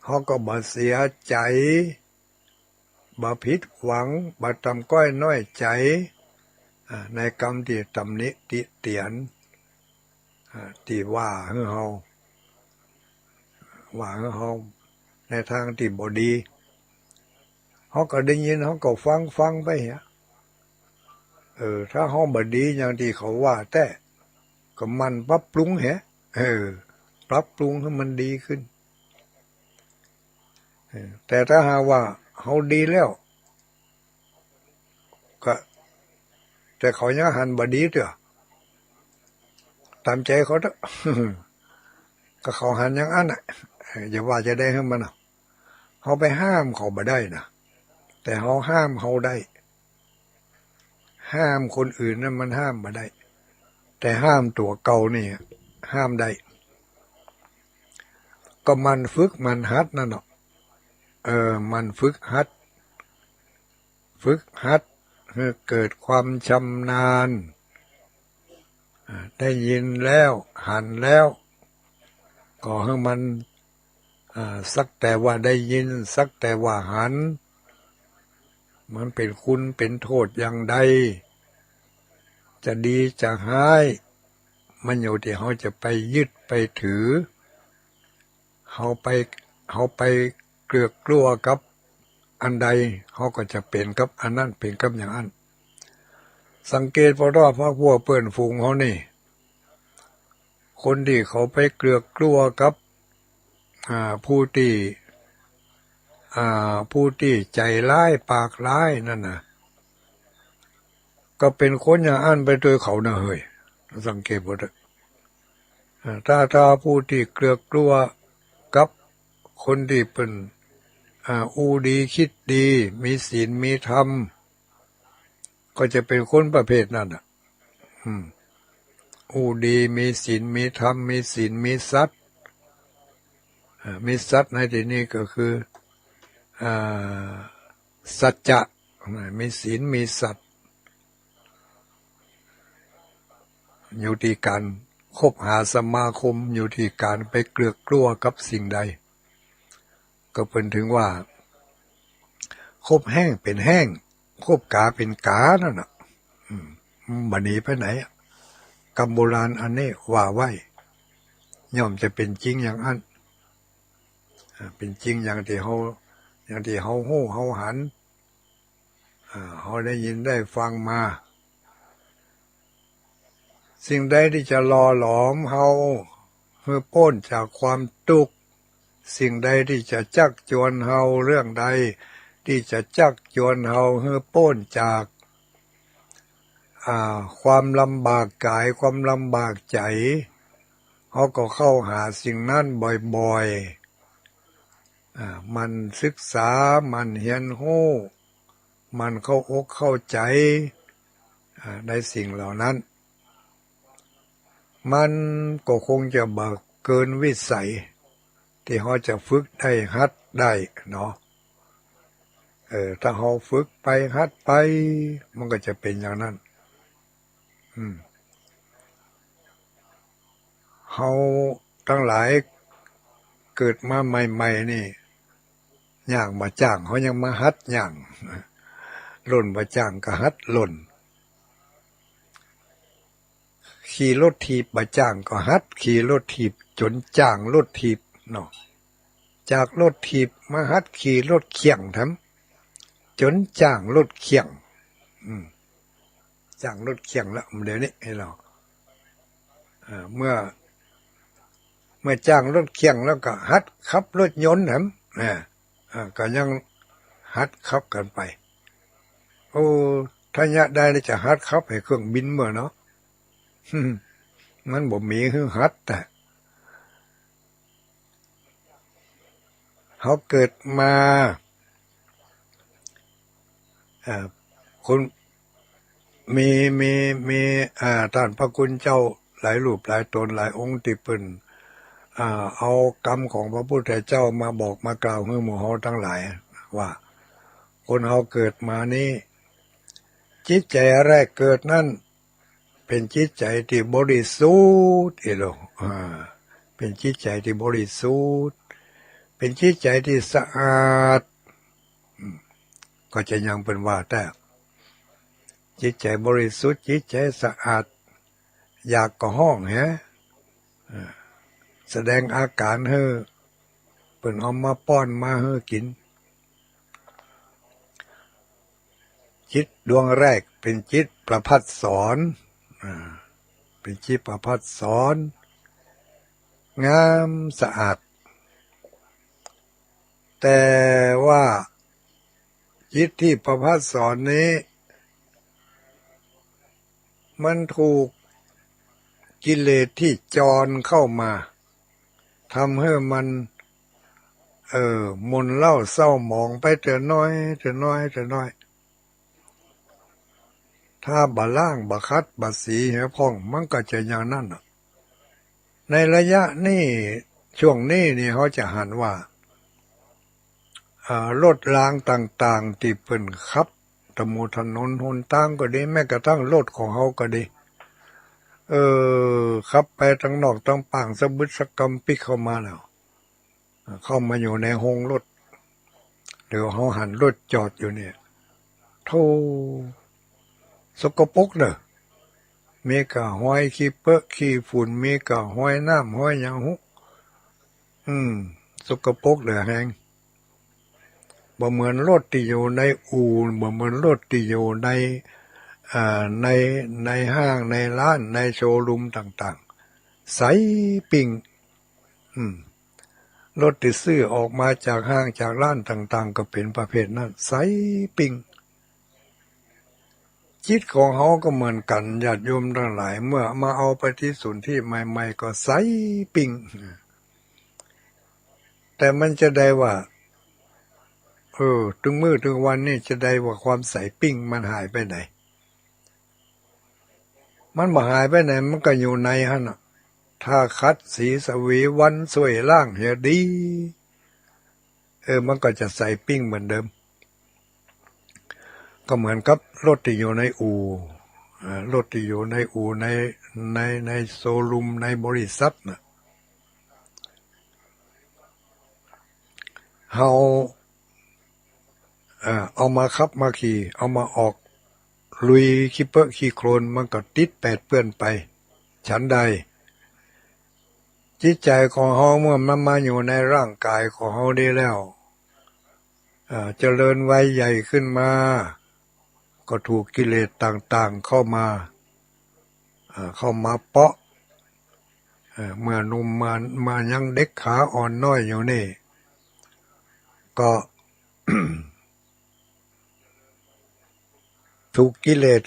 เฮาก็บ่เสียใจ๋ บ่ผิดหวัง บ่ต่ำก้อยน้อยใจ๋ อ่า ในกรรมตี้ตำหนิติเตียน อ่า ตี้ว่าหื้อเฮา ว่าหื้อเฮาในตางตี้บ่ดี เฮาก็ได้ยิน เฮาก็ฟัง ฟังไปเหีย เออ ถ้าเฮาบ่ดีอย่างตี้เขาว่าแต๊ ก็หมั่นปรับปรุงเหีย เออ ปรับปรุงหื้อมันดีขึ้น เออ แต่ถ้าหากว่าเฮาดีแล้ว ก็ แต่เขายังหันบ่ดีเตื้อ ต๋ามใจ๋เขาเต๊อะ ก็เขาหันอย่างอั้นน่ะ เออ จะว่าจะใดหื้อมันน่ะ เฮาไปห้ามเขาบ่ได้นะ แต่เฮาห้ามเฮาได้ ห้ามคนอื่นนั้นมันห้ามบ่ได้ แต่ห้ามตั๋วเก่านี่ห้ามได้ ก็หมั่นฝึกหมั่นหัดนั่นเนาะ เออ หมั่นฝึกหัด ฝึกหัดหื้อเกิดความชำนาญ อ่า ได้ยินแล้ว หันแล้ว ก็หื้อมัน อ่า สักแต่ว่าได้ยิน สักแต่ว่าหัน มันเป๋นคุณเป๋นโต้ษอย่างใด จะดีจะฮ้าย มันอยู่ตี้เฮาจะไปยึดไปถือ เฮาไป เฮาไปเกลือกกลัวกับอันใด เฮาก็จะเป๋นกับอันนั้น เป๋นกับอย่างอั้น สังเกตผ่อเต๊อะ พรรคพวกเปื้อนฝูงเฮานี่ คนตี้เขาไปเกลือกกลัวกับ อ่า ผู้ตี้ อ่า ผู้ตี้ใจ๋ฮ้ายปากฮ้ายนั่นน่ะ ก็เป๋นคนอย่างอั้นไปตวยเขานะเฮ้ย สังเกตผ่อเต๊อะ อ่า ถ้า ถ้าผู้ตี้เกลือกกลัวกับคนตี้เปิ้น อ่า อู้ดีคิดดี มีศีลมีธรรม ก็จะเป๋นคนประเภทนั้นน่ะ อืม อู้ดี มีศีลมีธรรม มีศีลมีสัตย์ อ่า มีสัตย์ในตี้นี้ก็คือ อ่า สัจจะ อ่า มีศีลมีสัตย์ อยู่ตี้ก๋านคบหาสมาคม อยู่ตี้ก๋านไปเกลือกกลัวกับสิ่งใด ก็เปิ้นถึงว่า คบแฮ้งเป๋นแฮ้ง คบก๋าเป๋นก๋านั่นน่ะ อืม บ่หนีไปไหนอะ กำโบราณอันนี้ว่าไว้ ย่อมจะเป๋นจริงอย่างอั้น อ่า เป๋นจริงอย่างตี้เฮา อย่างตี้เฮาฮู้เฮาหัน อ่า เฮาได้ยินได้ฟังมา สิ่งใดตี้จะหล่อหลอมเฮาหื้อป๊นจากความตุ๊กข์ สิ่งใดตี้จะจักจวนเฮา เรื่องใดตี้จะจักจวนเฮาหื้อป๊นจาก อ่า ความลำบากก๋าย ความลำบากใจ๋ เฮาก็เข้าหาสิ่งนั้นบ่อยๆ อ่า หมั่นศึกษา หมั่นเฮียนฮู้ หมั่นเข้าอกเข้าใจ๋ อ่า ในสิ่งเหล่านั้น มันก็คงจะบ่เกินวิสัย ตี้เฮาจะฝึกได้ หัดได้เนาะ เออ ถ้าเฮาฝึกไป หัดไป มันก็จะเป๋นอย่างนั้น อืม เฮาตังหลายเกิดมาใหม่ๆ นี่ ย่างบ่จ้าง เฮายังมาหัดย่าง ล่นบ่จ้างก็หัดล่น ขี่รถถีบบ่จ้างก็หัดขี่รถถีบ จ๋นจ้างรถถีบเนาะ จากรถถีบมาหัดขี่รถเคี่ยงแถม จ๋นจ้างรถเคี่ยง อืม จ้างรถเคี่ยงแล้ว เดี๋ยวนี้ไอ้เรา เอ่อ เมื่อ เมื่อจ้างรถเคี่ยงแล้วก็หัดขับรถยนต์แถม อ่า อ่า ก็ยังหัดขับกั๋นไป โอ้ ถ้ายะใดแล้วจะหัดขับหื้อเครื่องบินเมื่อเนาะ มันบ่มีหื้อหัด แต่เฮาเกิดมา เอ่อ คน มี มี มี อ่า ต้านพระคุณเจ้าหลายรูปหลายต๋นหลายองค์ตี้เปิ้น อ่า เอากำของพระพุทธเจ้ามาบอกมากล่าวหื้อหมู่เฮาตังหลายว่า คนเฮาเกิดมานี้ จิตใจ๋แรกเกิดนั้น เป๋นจิตใจ๋ตี้บริสุทธิ์ เอโล อ่า เป๋นจิตใจ๋ตี้บริสุทธิ์ เป๋นจิตใจ๋ตี้สะอาด อืม ก็จะยังเปิ้นว่าแต๊ จิตใจ๋บริสุทธิ์ จิตใจ๋สะอาด อยากก็ฮ้องแห เออ แสดงอาก๋านหื้อเปิ้นเอามาป้อนมาหื้อกิ๋น จิตดวงแรกเป๋นจิตประภัสสร อ่า เป๋นจิตประภัสสร งามสะอาด แต่ว่าจิตตี้ประภัสสรนี้ มันถูกกิเลสตี้จรเข้ามา ทำหื้อมัน เออ หม่นเล้าเศร้าหมองไปเตื้อน้อย เตื้อน้อย เตื้อน้อย ถ้าบ่ล้าง บ่ขัด บ่สีหื้อผ่อง มันก็จะอย่างนั้นน่ะ ในระยะนี้ ช่วงนี้นี่ เฮาจะหันว่า อ่า รถรางต่างๆ ตี้เปิ้นขับ ตะหมู่ถนนหนตางก็ดี แม้กระทั่งรถของเฮาก็ดี เออ ขับไปตังนอกตังป้าง สะบึดสะกำปิ๊กเข้ามาแล้ว เข้ามาอยู่ในโฮงรถ เดี๋ยวเฮาหันรถจอดอยู่เนี่ย โธ่ สกปรกเน่อ มีก้าฮอยขี้เปอะขี้ฝุ่น มีก้าฮอยน้ำฮอยหยังหุ อืม สกปรกเหลือแฮง บ่เหมือนรถตี้อยู่ในอู่ บ่เหมือนรถตี้อยู่ใน อ่า ใน ในห้าง ในร้าน ในโชว์รูมต่างๆ ใสปิ้ง อืม รถตี้ซื้อออกมาจากห้างจากร้านต่างๆ ก็เป๋นประเภทนั้น ใสปิ้ง จิตของเฮาก็เหมือนกั๋น ญาติโยมตังหลาย เมื่อมาเอาปฏิสนธิใหม่ๆ ก็ใสปิ้ง แต่มันจะใดว่า เออ ตึงมื้อตึงวันนี่จะใดว่าความใสปิ้งมันหายไปไหน มันบ่หายไปไหน มันก็อยู่ในหั้นน่ะ ถ้าขัดสีสวีวันส่วยล้างหื้อดี เออ มันก็จะใสปิ้งเหมือนเดิม ก็เหมือนกับรถตี้อยู่ในอู่ อ่า รถตี้อยู่ในอู่ ใน ใน ในโชว์รูม ในบริษัทน่ะ เฮา เอ่อ เอามาขับมาขี่ เอามาออกลุยขี้เปอะขี้โคลน มันก็ติดแปดเปื้อนไป ฉันใด จิตใจ๋ของเฮาเมื่อมันมาอยู่ในร่างก๋ายของเฮานี้แล้ว เอ่อ เจริญวัยใหญ่ขึ้นมา ก็ถูกกิเลสต่างๆ เข้ามา เอ่อ เข้ามาเปาะ เอ่อ เมื่อหนุ่มมา มายังเด็กขาอ่อนน้อยอยู่นี่ ก็ ถูกกิเลส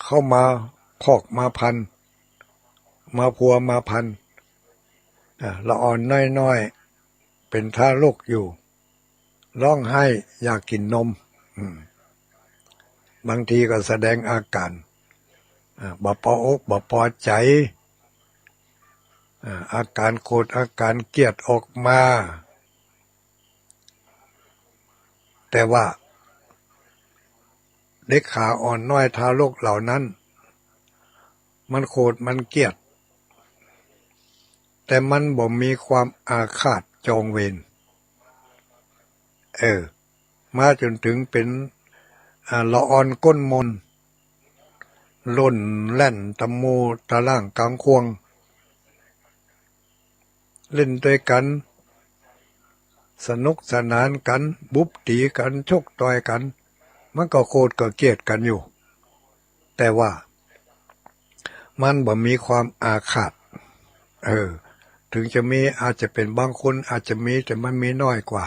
เข้ามาพอกมาพัน มาพัวมาพัน อ่า ละอ่อนน้อย เป๋นทารกอยู่ ฮ้องไห้อยากกิ๋นนม อืม บางทีก็แสดงอาก๋าน อ่า บ่ปออก บ่ปอใจ๋ อ่า อาก๋านโกรธ อาก๋านเกลียดออกมา แต่ว่าเด็กขาอ่อนน้อยทารกเหล่านั้น มันโกรธ มันเกลียด แต่มันบ่มีความอาฆาตจองเวร เออ มาจ๋นเถิงเป๋น อ่า ละอ่อนก้นมน ล่นแล่นตะมูตะล่างก๋างข่วง เล่นตวยกั๋น สนุกสนานกั๋น บุบตี๋กั๋น ชกต่อยกั๋น มันก็โกรธก็เกลียดกั๋นอยู่ แต่ว่ามันบ่มีความอาฆาต เออ เถิงจะมี อาจจะเป๋นบางคนอาจจะมี แต่มันมีน้อยกว่า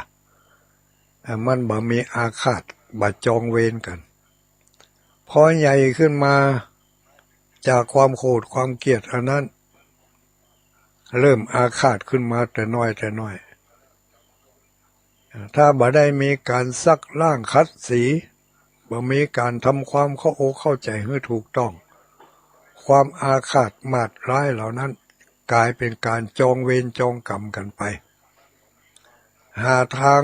เออ มันบ่มีอาฆาต บ่จองเวรกั๋น พอใหญ่ขึ้นมา จากความโกรธความเกลียดอันนั้น เริ่มอาฆาตขึ้นมาแต่น้อยแต่น้อย ถ้าบ่ได้มีก๋านซักล้างขัดสี บ่มีก๋านทำความเข้าอกเข้าใจ๋หื้อถูกต้อง ความอาฆาตมาดร้ายเหล่านั้น ก๋ายเป๋นก๋านจองเวรจองก๋รรมกั๋นไป หาตาง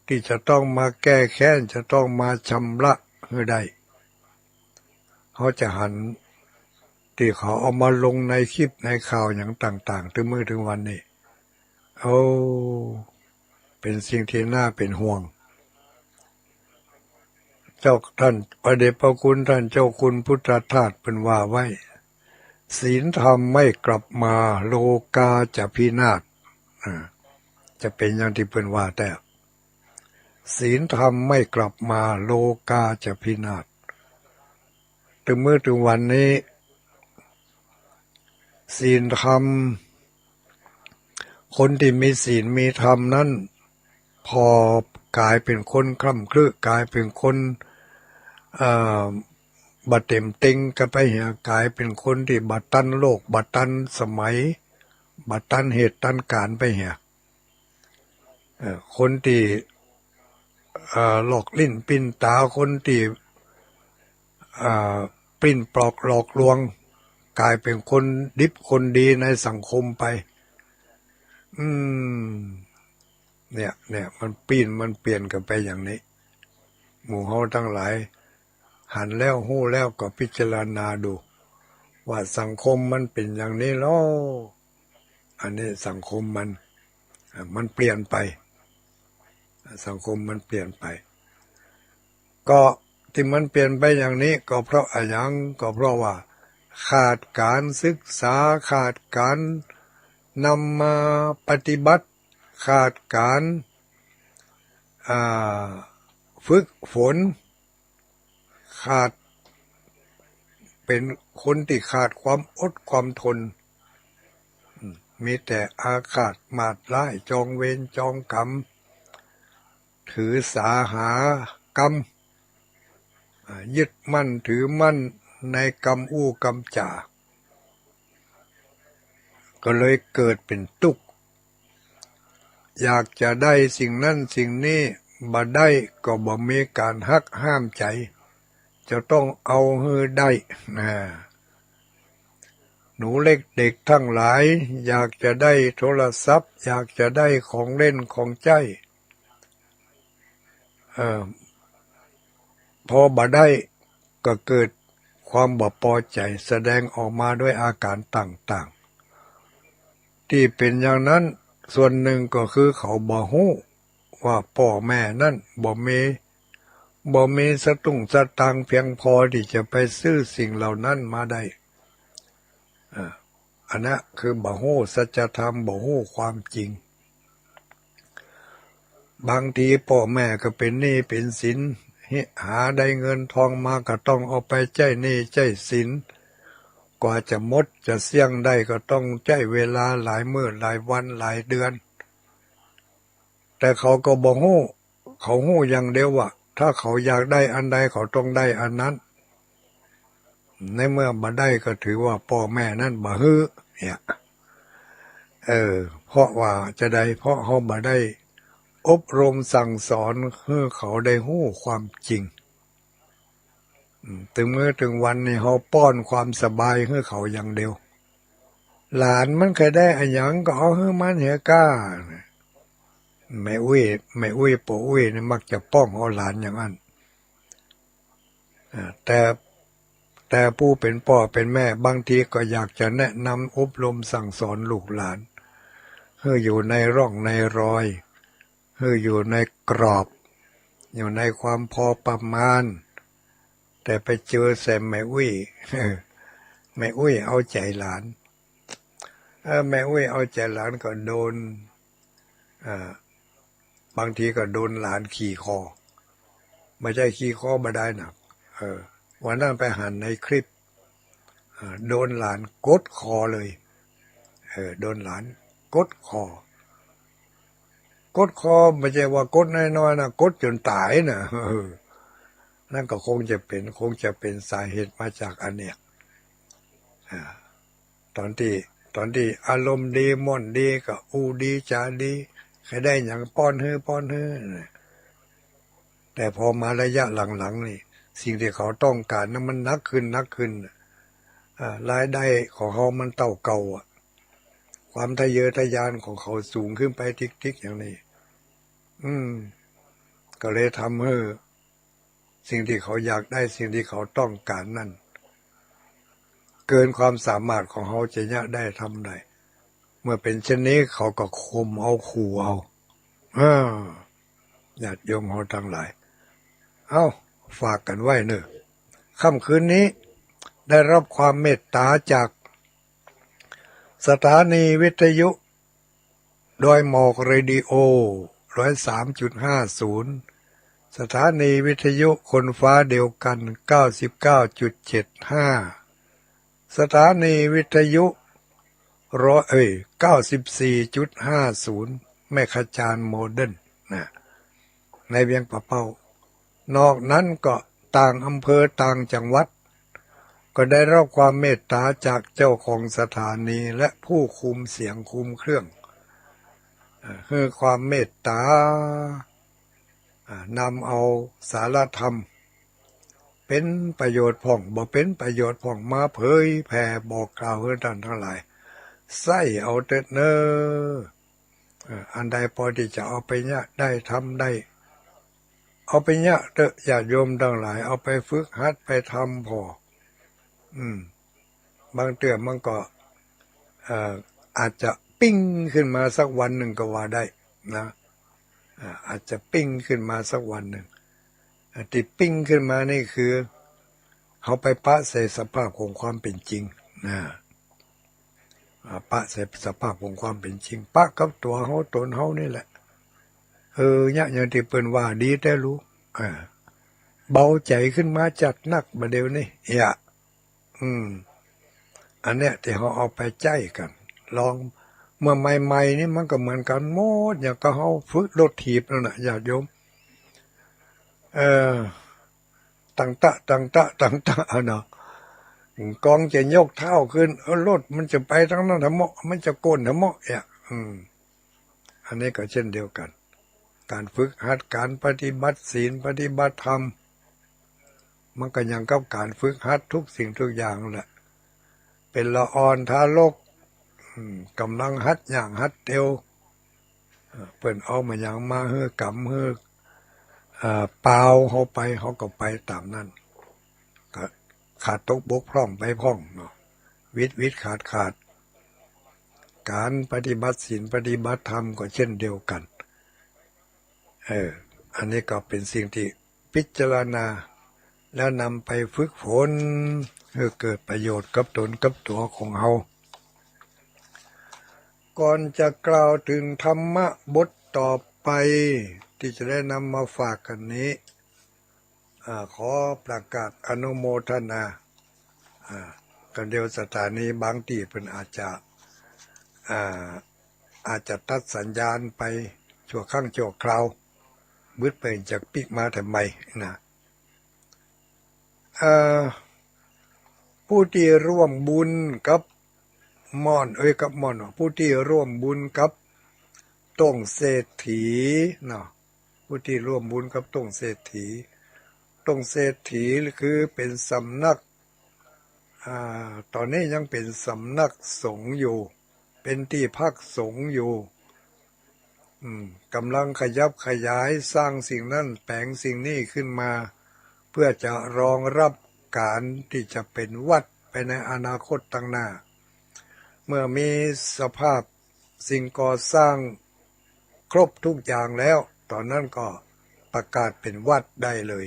ตี้จะต้องมาแก้แค้น จะต้องมาชำระหื้อได้ เฮาจะหันตี้เขาเอามาลงในคลิปในข่าวหยังต่างๆ ตึงมื้อตึงวันนี้ โอ้ เป๋นสิ่งตี้น่าเป๋นห่วง เจ้า ท่านพระเดชพระคุณท่านเจ้าคุณพุทธทาสเปิ้นว่าไว้ ศีลธรรมไม่กลับมา โลกาจะพินาศ อ่า จะเป๋นอย่างตี้เปิ้นว่าแต๊ ศีลธรรมไม่กลับมา โลกาจะพินาศ ตึงมื้อตึงวันนี้ ศีลธรรม คนตี้มีศีลมีธรรมนั้น ผ่อก๋ายเป๋นคนคร่ำครึ ก๋ายเป๋นคน เอ่อ บ่เต็มเต็งกั๋นไปเหีย ก๋ายเป๋นคนตี้บ่ตันโลก บ่ตันสมัย บ่ตันเหตุตันก๋าลไปเหีย เอ่อ คนตี้ เอ่อ ลอกลิ้นปิ้นต๋า คนตี้ เอ่อ ปลิ้นปลอกหลอกลวง ก๋ายเป๋นคนดิบคนดีในสังคมไป อืม เนี่ย เนี่ย มันปิ้นมันเปลี่ยนกั๋นไปอย่างนี้ หมู่เฮาตังหลาย หันแล้วฮู้แล้วก็พิจารณาดู ว่าสังคมมันเป๋นอย่างนี้ลอ อันนี้สังคมมัน อ่า มันเปลี่ยนไป สังคมมันเปลี่ยนไป ก็ตี้มันเปลี่ยนไปอย่างนี้ ก็เพราะอะหยัง ก็เพราะว่าขาดก๋านศึกษา ขาดก๋านนำมาปฏิบัติ ขาดก๋าน อ่า ฝึกฝน ขาด เป๋นคนตี้ขาดความอดความทน อืม มีแต่อาฆาตมาดร้าย จองเวรจองก๋รรม ถือสาหากรรม อ่า ยึดมั่นถือมั่นในกำอู้กำจ๋า ก็เลยเกิดเป๋นตุ๊กข์ อยากจะได้สิ่งนั้นสิ่งนี้ บ่ได้ก็บ่มีก๋านหักห้ามใจ๋ จะต้องเอาหื้อได้ นะ หนูเล็กเด็กตังหลาย อยากจะได้โทรศัพท์ อยากจะได้ของเล่นของใจ๊ เอ่อ พอบ่ได้ก็เกิดความบ่ปอใจ๋ แสดงออกมาด้วยอาก๋านต่างๆ ตี้เป๋นอย่างนั้น ส่วนนึ่งก็คือเขาบ่ฮู้ว่าป้อแม่นั้นบ่มี บ่มีสตุ้งสตางค์เปียงปอตี้จะไปซื้อสิ่งเหล่านั้นมาได้ อ่า อันนั้นคือบ่ฮู้สัจธรรม บ่ฮู้ความจริง บางทีป้อแม่ก็เป๋นหนี้เป๋นสิน หาได้เงินตองมาก็ต้องเอาไปใจ๊หนี้ใจ๊สิน กว่าจะหมดจะเสี้ยงได้ก็ต้องใจ๊เวลาหลายมื้อหลายวันหลายเดือน แต่เขาก็บ่ฮู้ เขาฮู้อย่างเดียวว่า ถ้าเขาอยากได้อันใดเขาต้องได้อันนั้น ในเมื่อบ่ได้ก็ถือว่าป้อแม่นั้นบ่หื้อ เนี่ย เออ เพราะว่าจะใด เพราะเฮาบ่ได้ อบรมสั่งสอนหื้อเขาได้ฮู้ความจริง อืม ตึงมื้อตึงวันนี่เฮาป้อนความสบายหื้อเขาอย่างเดียว หลานมันใค่ได้อะหยังก็เอาหื้อมันเหียก้า แม่อุ๊ย แม่อุ๊ย ป้ออุ๊ยนี่มักจะป้องเอาหลานอย่างนั้น อ่า แต่ แต่ผู้เป๋นป้อเป๋นแม่บางทีก็อยากจะแนะนำอบรมสั่งสอนลูกหลาน หื้ออยู่ในร่องในรอย หื้ออยู่ในกรอบ อยู่ในความพอประมาณ แต่ไปเจอแส่แม่อุ๊ย แม่อุ๊ยเอาใจ๋หลาน เออ แม่อุ๊ยเอาใจ๋หลานก็โดน เอ่อ บางทีก็โดนหลานขี่คอ บ่ใจ้ขี่คอบ่ดายนะ เออ วันนั้นไปหันในคลิป เอ่อ โดนหลานกดคอเลย เออ โดนหลานกดคอ กดคอบ่ใจ้ว่ากดน้อยๆ นะ กดจ๋นต๋ายนะ เออ นั่นก็คงจะเป๋น คงจะเป๋นสาเหตุมาจากอันเนี้ย อ่า ต๋อนตี้ ต๋อนตี้อารมณ์ดีม่วนดีก็อู้ดีจ๋าดี ใค่ได้หยังป้อนหื้อ ป้อนหื้อนะ แต่พอมาระยะหลังๆ นี่ สิ่งตี้เขาต้องก๋านนั้นมันหนักขึ้น หนักขึ้น อ่า รายได้ของเฮามันเต้าเก่าอะ ความทะเยอทะยานของเขาสูงขึ้นไปติ๊กๆ อย่างนี้ อืม ก็เลยทำหื้อ สิ่งตี้เขาอยากได้ สิ่งตี้เขาต้องก๋านนั้น เกินความสามารถของเฮาจะเยียะได้ทำได้ เมื่อเป๋นเช่นนี้เขาก็ข่มเอา ขู่เอา เออ ญาติโยมเฮาตังหลาย เอ้า ฝากกั๋นไว้เน่อ ค่ำคืนนี้ได้รับความเมตต๋าจากสถานีวิทยุ ดอยหมอกเรดิโอ ร้อยสามจุดห้าศูนย์ สถานีวิทยุคนฟ้าเดียวกัน เก้าสิบเก้าจุดเจ็ดห้า สถานีวิทยุร้อย เอ้ย เก้าสิบสี่จุดห้าศูนย์ แม่ขจารโมเดิร์นนะ ในเวียงป่าเป้า นอกนั้นก็ต่างอำเภอต่างจังหวัด ก็ได้รับความเมตต๋าจากเจ้าของสถานีและผู้คุมเสียงคุมเครื่อง เอ่อ หื้อความเมตต๋า อ่า นำเอาสารธรรม เป๋นประโยชน์พ่อง บ่เป๋นประโยชน์พ่อง มาเผยแผ่บอกกล่าวหื้อต้านตังหลาย ใส้เอาเต๊อะเน่อ เอ่อ อันใดปอตี้จะเอาไปเยียะได้ทำได้ เอาไปเยียะเต๊อะ ญาติโยมตังหลาย เอาไปฝึกหัดไปทำผ่อ อืม บางเตื้อมันก็ เอ่อ อาจจะปิ้งขึ้นมาสักวันนึ่งก็ว่าได้นะ อ่า อาจจะปิ้งขึ้นมาสักวันนึ่ง อ่า ตี้ปิ้งขึ้นมานี่คือ เฮาไปปะใส่สภาพของความเป๋นจริงนะ อ่า ปะใส่สภาพของความเป๋นจริง ปะกับตั๋วเฮาต๋นเฮานี่แหละ เออ เยียะอย่างตี้เปิ้นว่าดีแต๊ลู อ่า เบาใจ๋ขึ้นมาจัดนักบ่าเดี่ยวนี้ เยียะ อืม อันเนี้ยตี้เฮาเอาไปใจ๊กั๋น ลอง เมื่อใหม่ๆ นี่มันก็เหมือนกั๋นหมด อย่างกับเฮาฝึกรถถีบนั่นน่ะ ญาติโยม เออ ตังตะ ตังตะ ตังตะ อะเนาะ ก่อนจะยกเท้าขึ้น เออ รถมันจะไปตางนั้นทำเมาะ มันจะโก้นทำเมาะ เยียะ อืม อันนี้ก็เช่นเดียวกั๋น ก๋านฝึกหัด ก๋านปฏิบัติศีล ปฏิบัติธรรม มันก็อย่างกับก๋านฝึกหัดทุกสิ่งทุกอย่างแหละ เป๋นละอ่อนทารก อืม ก่ำลังหัดย่างหัดเตียว เอ่อ เปิ้นเอามาหยังมาหื้อกำหื้อ เอ่อ ปาวเฮาไป เฮาก็ไปต๋ามนั้น ก็ขาดตกบกพร่องไปพ่องเนาะ หวิดหวิดขาดขาด ก๋านปฏิบัติศีลปฏิบัติธรรมก็เช่นเดียวกั๋น เออ อันนี้ก็เป๋นสิ่งตี้พิจารณา แล้วนำไปฝึกฝน หื้อเกิดประโยชน์กับต๋นกับตั๋วของเฮา ก่อนจะกล่าวเถิงธรรมะบทต่อไป ตี้จะได้นำมาฝากกั๋นนี้ อ่า ขอประกาศอนุโมทนา อ่า กั๋นเดียว สถานีบางตี้เปิ้นอาจจะ อ่า อาจจะตัดสัญญาณไปชั่วครั้งชั่วคราว บึดไปจะปิ๊กมาทำไมนะ เอ่อ ผู้ตี้ร่วมบุญกับม่อน เอ้ย กับม่อน ผู้ตี้ร่วมบุญกับ ต้งเศรษฐีเนาะ ผู้ตี้ร่วมบุญกับต้งเศรษฐี ต้งเศรษฐีคือเป๋นสำนัก อ่า ต๋อนนี้ยังเป๋นสำนักสงฆ์อยู่ เป๋นตี้พักสงฆ์อยู่ อืม ก๋ำลังขยับขยายสร้างสิ่งนั้นแป๋งสิ่งนี้ขึ้นมา เพื่อจะรองรับก๋านตี้จะเป๋นวัดไปในอนาคตตังหน้า เมื่อมีสภาพสิ่งก่อสร้างครบทุกอย่างแล้ว ต๋อนนั้นก็ประกาศเป๋นวัดได้เลย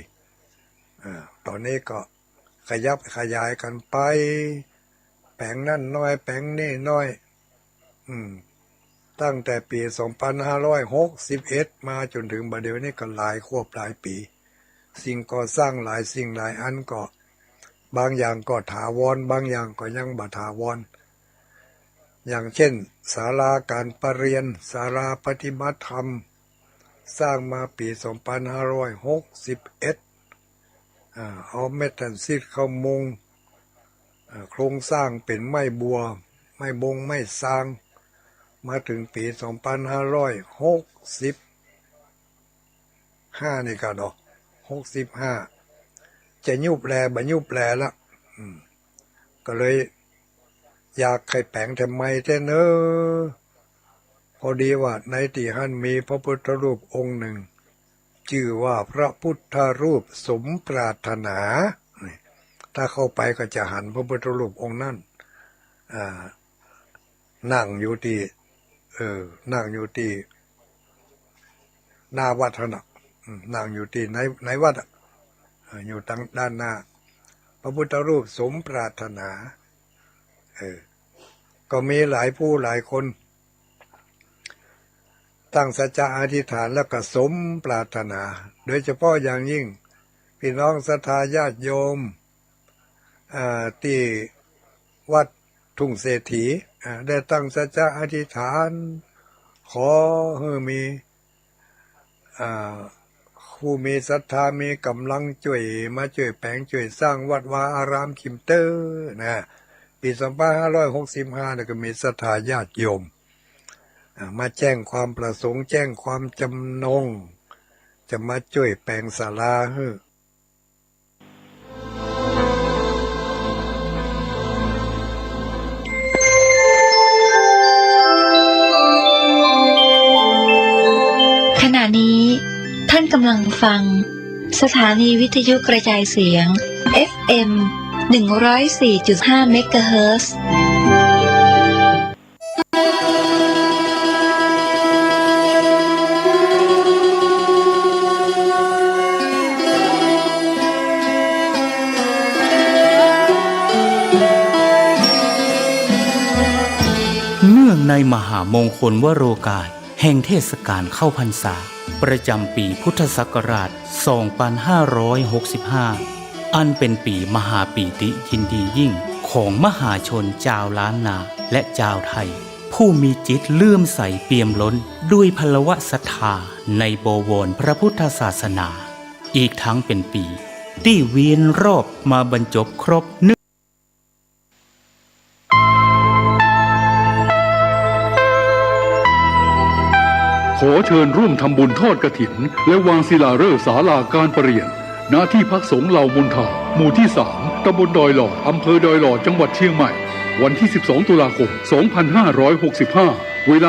อ่า ต๋อนนี้ก็ขยับขยายกั๋นไป แป๋งนั้นน้อย แป๋งนี้น้อย อืม ตั้งแต่ปี๋สองปันห้าร้อยหกสิบเอ็ดมาจ๋นเถิงบ่าเดี่ยวนี้ก็หลายครบหลายปี๋ สิ่งก่อสร้างหลายสิ่งหลายอันก็ บางอย่างก็ถาวร บางอย่างก็ยังบ่ถาวร อย่างเช่น ศาลาก๋านประเรียน ศาลาปฏิบัติธรรม สร้างมาปี๋สองปันห้าร้อยหกสิบเอ็ด อ่า เอาเม็ดตันซิดเข้ามุง อ่า โครงสร้างเป๋นไม้บัว ไม้บง ไม้ซาง มาเถิงปี๋สองปันห้าร้อยหกสิบห้านี่ก่าเนาะ หกสิบห้า จะยุบแลบ่ยุบแลละ อืม ก็เลยอยากใค่แป๋งแถมใหม่แต๊เน่อ พอดีว่าในตี้หั้นมีพระพุทธรูปองค์นึ่ง จื้อว่าพระพุทธรูปสมปรารถนา นี่ ถ้าเข้าไปก็จะหันพระพุทธรูปองค์นั้น อ่า นั่งอยู่ตี้ เออ นั่งอยู่ตี้หน้าวัดหั้นน่ะ อืม นั่งอยู่ตี้ใน ในวัดอะ เออ อยู่ตางด้านหน้า พระพุทธรูปสมปรารถนา เออ ก็มีหลายผู้หลายคน ตั้งสัจจะอธิษฐานแล้วก็สมปรารถนา โดยเฉพาะอย่างยิ่ง ปี้น้องศรัทธาญาติโยม อ่า ตี้วัดทุ่งเศรษฐี อ่า ได้ตั้งสัจจะอธิษฐาน ขอหื้อมี อ่า ผู้มีศรัทธามีก๋ำลังจ้วย มาจ้วยแป๋งจ้วยสร้างวัดวาอารามคิมเต๊อะนะ ปี๋สองปันห้าร้อยหกสิบห้าเนี่ยก็มีศรัทธาญาติโยม อ่า มาแจ้งความประสงค์ แจ้งความจำนง จะมาจ้วยแป๋งศาลาหื้อ ขณะนี้ท่านกำลังฟังสถานีวิทยุกระจายเสียง เอฟเอ็ม หนึ่งร้อยสี่จุดห้า เมกะเฮิรตซ์ เนื่องในมหามงคลวโรกาสแห่งเทศกาลเข้าพรรษา ประจำปีพุทธศักราช สองปันห้าร้อยหกสิบห้า อันเป๋นปี๋มหาปีติยินดียิ่งของมหาชนจาวล้านนาและจาวไทย ผู้มีจิตเลื่อมใสเปี่ยมล้นด้วยพลวศรัทธาในบวรพระพุทธศาสนา อีกทั้งเป๋นปี๋ตี้เวียนรอบมาบรรจบครบเนื้อ ขอเชิญร่วมทำบุญทอดกฐิน และวางศิลาฤกษ์ศาลาการประเรียน ณ ที่พักสงฆ์เหล่ามนทา หมู่ที่สาม ตำบลดอยหลอด อำเภอดอยหลอด จังหวัดเชียงใหม่ วันที่สิบสอง ตุลาคม สองพันห้าร้อยหกสิบห้า เวลา